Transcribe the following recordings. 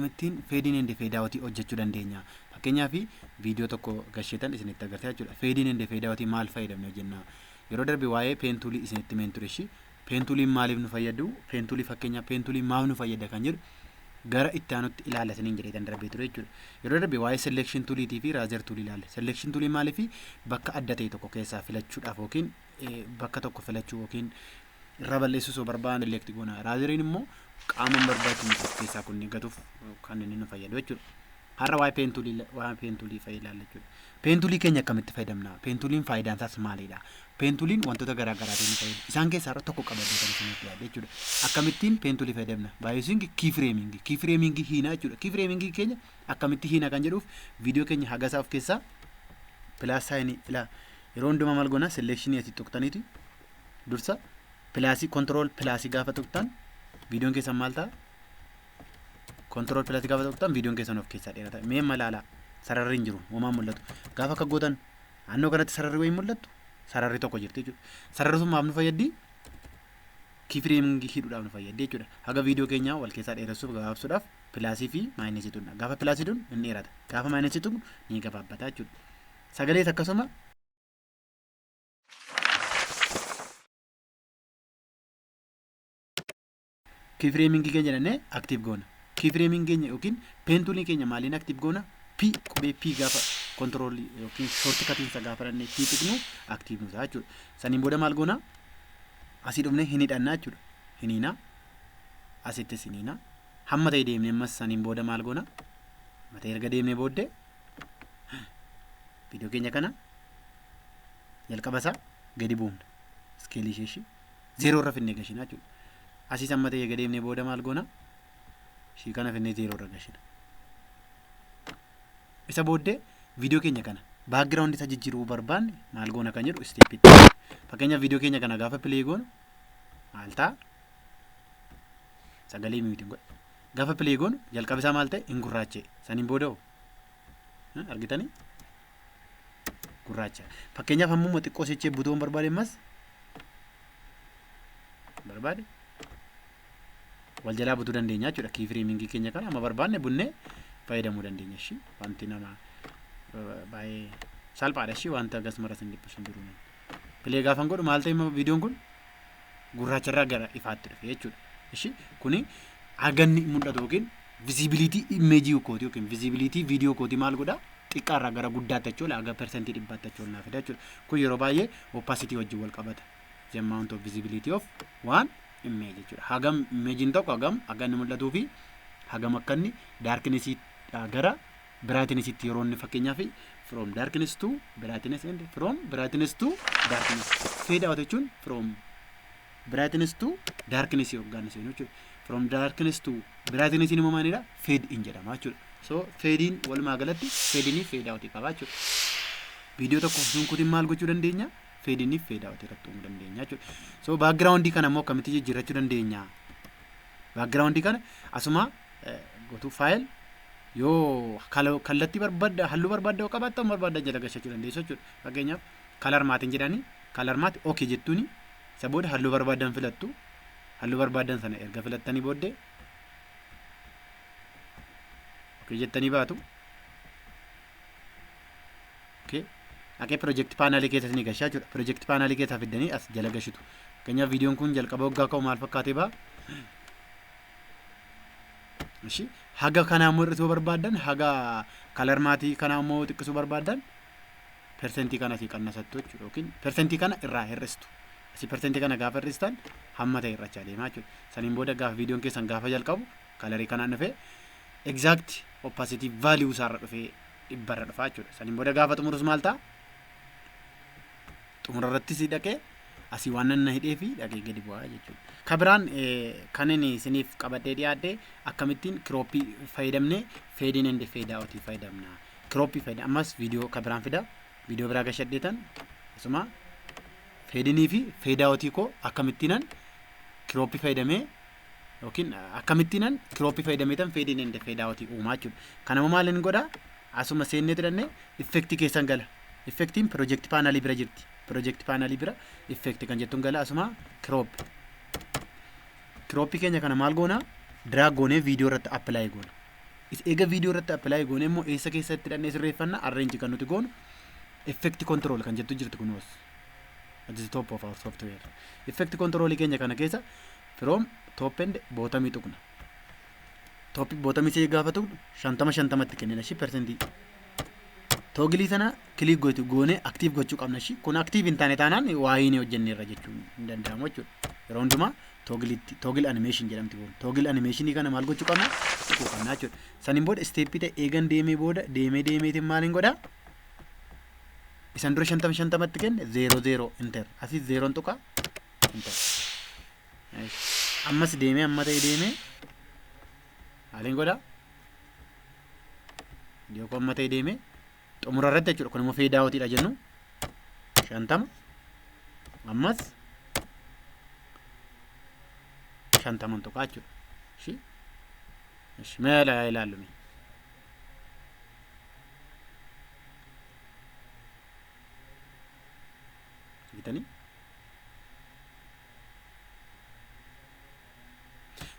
Akkamittiin fade in and fade out hojjechuu dandeenya? Fakkeenyaaf, viidiyoo tokko gasheetan isinitti agarsiisa jechuudha. Fade in and fade out maal fayyadamne hojjenna? Yeroo darbe waa'ee pen toolii isinitti himeen ture ishii. Pen tooliin maaliif nu fayyadu? Pen toolii, fakkeenyaaf, pen tooliin maaf nu fayyada kan jedhu gara itti aanutti ilaalla isiniin jedhee kan darbee ture jechuudha. Yeroo darbe waa'ee selection tooliitii fi razor toolii ilaalle. Selection toolii maaliif? Bakka adda ta'e tokko keessaa filachuudhaaf yookiin bakka tokko filachuu yookiin irraa balleessuu osoo barbaanne select goona. Razoriin immoo qaama hin barbaachifne tokko keessaa kun gatuuf kan inni nu fayyadu jechuudha. Har'a waa'ee pen toolii fayyadamu ilaalla jechuudha. Pen toolii keenya akkamitti fayyadamna? Pen tooliin faayidaan isaas maalidha? Pen tooliin wantoota garaa garaatiin nu fayyadu. Isaan keessaa irra tokko qabadee kan isinitti yaadde jechuudha. Akkamittiin pen toolii fayyadamna? By using key framing. Key framing hiinaa jechuudha. Key framing keenya akkamitti hiina kan jedhuuf, viidiyoo keenya hagasaa of keessaa plus signii ilaa. Yeroo hundumaa maal goona? Selectionii asii tuqxaniiti dursa plusii, control plusii gaafa tuqxan viidiyoon keessan maal ta'a? Control plusii gaafa tuqxan viidiyoon keessan of keessaa dheerata. Mee amma ilaalaa, sararri hin jiru, homaa mul'atu. Gaafa akka gootan naannoo kanatti sararri wayii mul'attu, sararri tokko jirti jechuudha. Sararri sun maaf nu fayyaddi? Key framingii hidhuudhaaf nu fayyaddi jechuudha. Haga viidiyoo keenyaa wal keessaa dheeressuuf, gabaabsuudhaaf plusii fi minusii tuqna. Gaafa plusii tuqnu hin dheerata. Gaafa minusii tuqnu ni gabaabbata jechuudha. Sagalees akkasuma. Key framingii keenya jennee active goona. Key framing keenya yookiin pen toolii keenya maaliin active goona? P, qubee P gaafa control yookiin shortcutiinsa gaafa dhannee P tuqnu active nu ta'a jechuudha. Saniin booda maal goona? Asii dhufnee hin hidhannaa jechuudha. Hin hiinaa. Asittis hin hiinaa. Hamma ta'e deemnee ammas saniin booda maal goona? Hamma ta'e erga deemnee booddee viidiyoo keenya kana jalqaba isaa gadi buufna. Scaleii ishee zeeroo irra finnee gashina jechuudha. Asiis amma ta'e erga deemnee booda maal goona? Ishii kana finnee zeeroo irra gashina. Isa booddee viidiyoo keenya kana background isa jijjiiruu barbaanne maal goona kan jedhu stepitti. Fakkeenyaaf, viidiyoo keenya kana gaafa play goonu maal ta'a? Sagalee muteiin godha. Gaafa play goonu jalqaba isaa maal ta'e? Hin gurraacha'e. Saniin booda hoo? Argitanii? Gurraacha. Fakkeenyaaf, ammuma xiqqoo sichee butuun barbaade, ammas barbaade wal jalaa butuu dandeenya jechuudha. Key framingii keenya kana amma barbaanne bunnee fayyadamuu dandeenya. Ishii wanti nama baay'ee salphaadha. Ishii wanta gas maras hin dhiphisu hin jiru. Play gaafan godhu maal ta'e? Viidiyoon kun gurraacharraa gara ifaatti dhufe jechuudha. Ishii kuni haganni mul'atu yookiin visibility imageii kooti yookiin visibility viidiyoo kooti maal godhaa? Xiqqaarraa gara guddaatti jechuudha. Haga 100%tti jechuudha naaf fida jechuudha. Kun yeroo baay'ee opacity wajjin wal qabata. The amount of visibility of one image jechuudha. Hagam imageiin tokko hagam akka inni mul'atuu fi hagam akka inni darknessii gara brightnessitti yeroo inni, fakkeenyaaf, from darkness to brightness and from brightness to darkness. Fade out jechuun from brightness to darkness yookaan seenu jechuudha. From darkness to brightness immoo maalidha? Fade in jedhama jechuudha. So fade in, walumaa galatti fade in fade out qaba jechuudha. Viidiyoo tokko osoo hin kutin maal gochuu dandeenya? Fade in fade out irratti uumuu dandeenya jechuudha. So background kana immoo akkamitti jijjiirrachuu dandeenya? Background kana asuma gotuu file yoo kallattii barbaadda, halluu barbaadda yoo qabaattan barbaadda jala gashachuu dandeessu jechuudha. Fakkeenyaaf, color matteiin jedhanii, color matte okay jettuuni, isa booda halluu barbaaddan filattu. Halluu barbaaddan sana erga filattanii booddee okay jettanii baatu. Okay. Dhaqee project panelii keessa isinii gashaa jechuudha. Project panelii keessaa fiddanii as jala gashitu. Fakkeenyaaf, viidiyoon kun jalqaba waggaa ka'u maal fakkaatee ba'a? Ishi haga kanaa immoo hir'isuu barbaaddan, haga color matteii kanaa immoo xiqqisuu barbaaddan, percentii kana asii qannasattu jechuudha yookiin percentii kana irraa hir'istu. Asii percentii kana gaafa hir'istan hamma ta'e hir'achaa deemaa jechuudha. Saniin booda gaafa viidiyoon keessan gaafa jalqabu colorii kanaan dhufee exact opacity value isaarra dhufee 100rra dhufaa jechuudha. Saniin booda gaafa xumurus maal ta'a? Xumura irrattis dhaqee asii waan nanna hidhee fi dhaqee gadi bu'aa jechuudha. Kabiraan kan inni isiniif qabadhee dhiyaadhe akkamittiin cropii fayyadamnee fade in and fade outii fayyadamna. Cropii fayyadam ammas viidiyoo kabiraan fida. Viidiyoo biraa gashadheetan asuma fade inii fi fade outii koo akkamittiinan cropii fayyadamee yookiin akkamittiinan cropii fayyadameetan fade in and fade outii uumaa jechuudha. Kanama maaliin godhaa? Asuma seennee jedhannee effectii keessan gala. Effectiin project panelii bira jirti. Project panelii bira effectii kan jettuun gala, asuma crop. Cropii keenya kana maal goona? Drag goonee viidiyoo irratti apply goona. Eega viidiyoo irratti apply goone immoo eessa keessatti hidhannee sirreeffanna? Arrange kan nuti goonu effect control kan jettu jirti kunuus. At the top of our software. Effect control keenya kana keessa from top and bottom tuqna. Top bottom ishee gaafa tuqnu 50 50tti kennina ishii persentii. Toggle sana click gootu goone active gochuu qabna ishii. Kun active hin taane taanaan waa'ee ni hojjenneerra jechuun hin danda'amu jechuudha. Yeroo hundumaa toggleitti toggle animation jedhamti kun. Toggle animationii kana maal gochuu qabna? Tuquu qabna jechuudha. Saniin booda step ta'e eegan deemee booda deemee deemeetiin maaliin godhaa? Isan dura 50 50tti kenne, 0 0, enter. Asii zeroon tuqa, enter. Ammas deemee amma ta'e deemee maaliin godhaa? Viidiyoo koo amma ta'e deemee xumura irratti jechuudha. Kun immoo fade outiidha jennu, 50, ammas 50n tuqaa jechuudha. Ishii ishi mee ilaallu mee. Argitanii?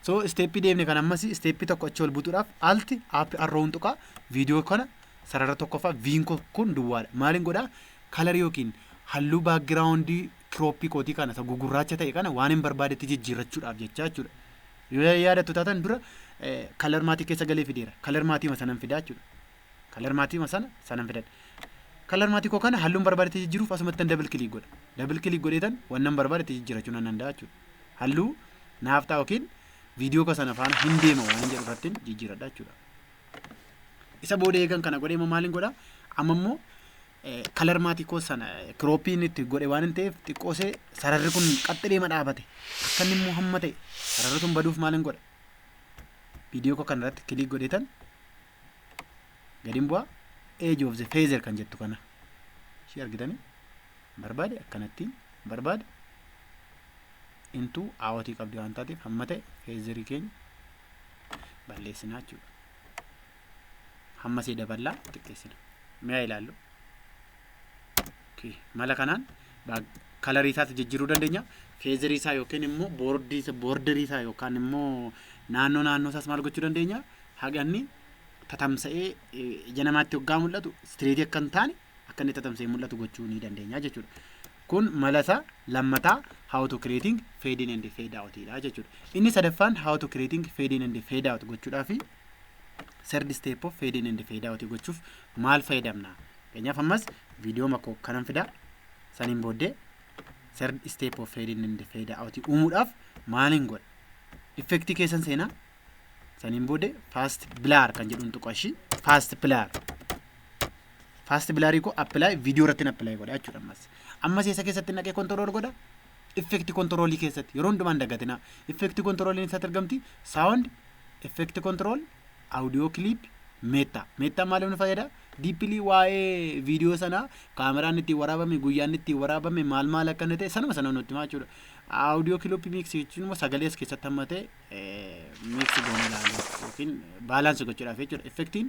So step deemne kan ammas step tokko achi ol butuudhaaf alt up arrown tuqaa. Viidiyoo kana sarara tokkoffaa viin kun duwwaadha. Maaliin godhaa? Color yookiin halluu background crop kootii kana isa gugurraacha ta'e kana waan hin barbaadetti jijjiirrachuudhaaf jecha jechuudha. Yoo yaadattu taatan dura color matte keessa galee fideera. Color matte sanan fidaa jechuudha. Color matte sana sanan fidadha. Color matte koo kana halluun barbaadetti jijjiiruuf asumatti double click godha. Double click godheetan wannan barbaadetti jijjiirrachuu nan danda'a jechuudha. Halluu naaf ta'a yookiin viidiyoo koo sana faana hin deema waan jedhu irratti jijjiiradha jechuudha. Isa booda eegan kana godhee immoo maaliin godhaa? Amma immoo color matte koo sana cropiin itti godhe waan hin ta'eef xiqqoo ishee sararri kun qaxxileema dhaabate. Akka inni immoo hamma ta'e sararri sun baduuf maaliin godha? Viidiyoo koo kana irratti click godheetan gadiin bu'aa, edge of the feather kan jettu kana. Ishee argitanii, barbaade akkanattiin barbaade intuu outii qabdi waan taateef hamma ta'e featherii keenya balleessinaa jechuudha. Hamma isee daballaa xiqqeessina. Mi'a ilaallu. Mala kanaan colorii isaas jijjiiruu dandeenya. Featherii isaa yookiin immoo borderii isaa yookaan immoo naannoo naannoo isaas maal gochuu dandeenya? Haga inni tatamsa'ee ija namaatti hoggaa mul'atu straight akka hin taane, akka inni tatamsa'ee mul'atu gochuu ni dandeenya jechuudha. Kun mala isaa lammataa how to creating fade in and fade out dha jechuudha. Inni sadaffaan how to creating fade in and fade out gochuudhaafi, third step of fade in and fade out gochuuf maal fayyadamna? Fakkeenyaaf ammas viidiyoo makoo kanan fidaa. Saniin booddee third step of fade in and fade out uumuudhaaf maaliin godha? Effectii keessan seenaa. Saniin booddee fast blur kan jedhuun tuqa ishii fast blur. Fast blurii koo apply viidiyoo irratti apply godha jechuudha ammas. Ammas eessa keessatti naqee control godha? Effect controlii keessatti. Yeroo hundumaa hin dagatinaa. Effect controliin isaatti argamti. Sound, effect control, audio clip, meta. Meta maaliif nu fayyada? Deeply waa'ee viidiyoo sanaa, kaameraan ittiin waraabame, guyyaan ittiin waraabame, maal maal akka inni ta'e sanuma sana nutti himaa jechuudha. Audio clip mix jechuun immoo sagalee as keessatti hammatee mix goone ilaalu yookiin balance gochuudhaaf jechuudha. Effectiin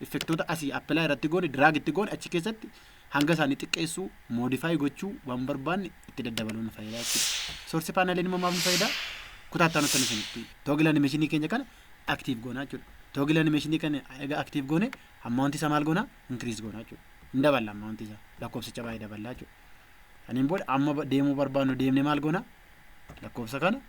effectoota asii apply irratti goone, drag itti goone, achi keessatti hanga isaanii xiqqeessuu, modify gochuu, waan barbaanne itti daddabaluu nu fayyada jechuudha. Source paneliin immoo maaf nu fayyada? Kutaa itti aanutti isinitti toggle animationii keenya kana active goonaa jechuudha. Toggle animationii kana egaa active goone amount isaa maal goonaa? Increase goonaa jechuudha. Hin daballa, amount isaa lakkoofsicha baay'ee daballaa jechuudha. Saniin booda amma deemuu barbaannu deemnee maal goonaa? Lakkoofsa kana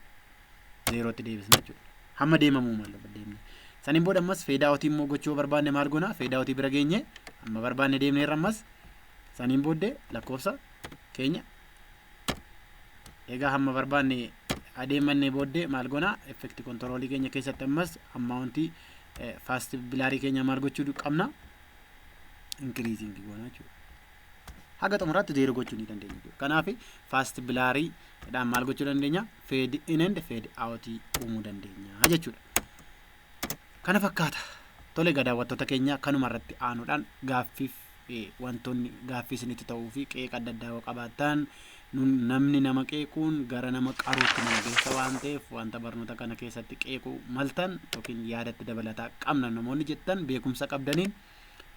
zeerootti deebisna jechuudha. Hamma deemamuu maal deemne. Saniin booda ammas fade outii immoo gochuu barbaanne maal goonaa? Fade outii bira geenye, amma barbaanne deemneerra. Ammas saniin booddee lakkoofsa keenya egaa hamma barbaanne adeemannee booddee maal goonaa? Effect controlii keenya keessatti ammas amountii fast blurii keenya maal gochuu qabna? Increasing goona jechuudha. Haga xumuraatti zeeroo gochuu ni dandeenya jechuudha. Kanaaf fast blurii dhaan maal gochuu dandeenya? Fade in and fade out uumuu dandeenya jechuudha. Kana fakkaata. Tole egaa daawwattoota keenya, kanuma irratti aanuudhaan gaaffiif wantoonni gaaffii isinitti ta'uu fi qeeqa adda addaa yoo qabaattan, namni nama qeequun gara nama qaruutti nama geessa waan ta'eef, wanta barnoota kana keessatti qeequu maltan yookiin yaadatti dabalataa qabna namoonni jettan, beekumsa qabdaniin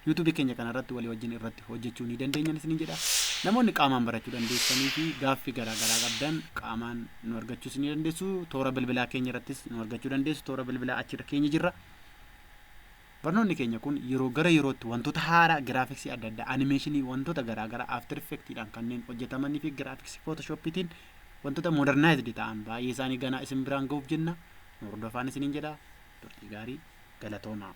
YouTubeii keenya kanarratti walii wajjin irratti hojjechuu ni dandeenya isiniin jedha. Namoonni qaamaan barachuu dandeessanii fi gaaffii garaa garaa qabdan qaamaan nu argachuus ni dandeessu. Toora bilbilaa keenya irrattis nu argachuu dandeessu. Toora bilbilaa achirra keenya jirra. Barnoonni keenya kun yeroo gara yerootti wantoota haaraa, graphics adda addaa, animation, wantoota garaa garaa After Effectiidhaan kanneen hojjetamanii fi graphics Photoshopiitiin wantoota modernized ta'an baay'ee isaanii ganaa isin biraan ga'uuf jenna. Nu hordofaan isiniin jedha. Turtii gaarii, galatoomaa.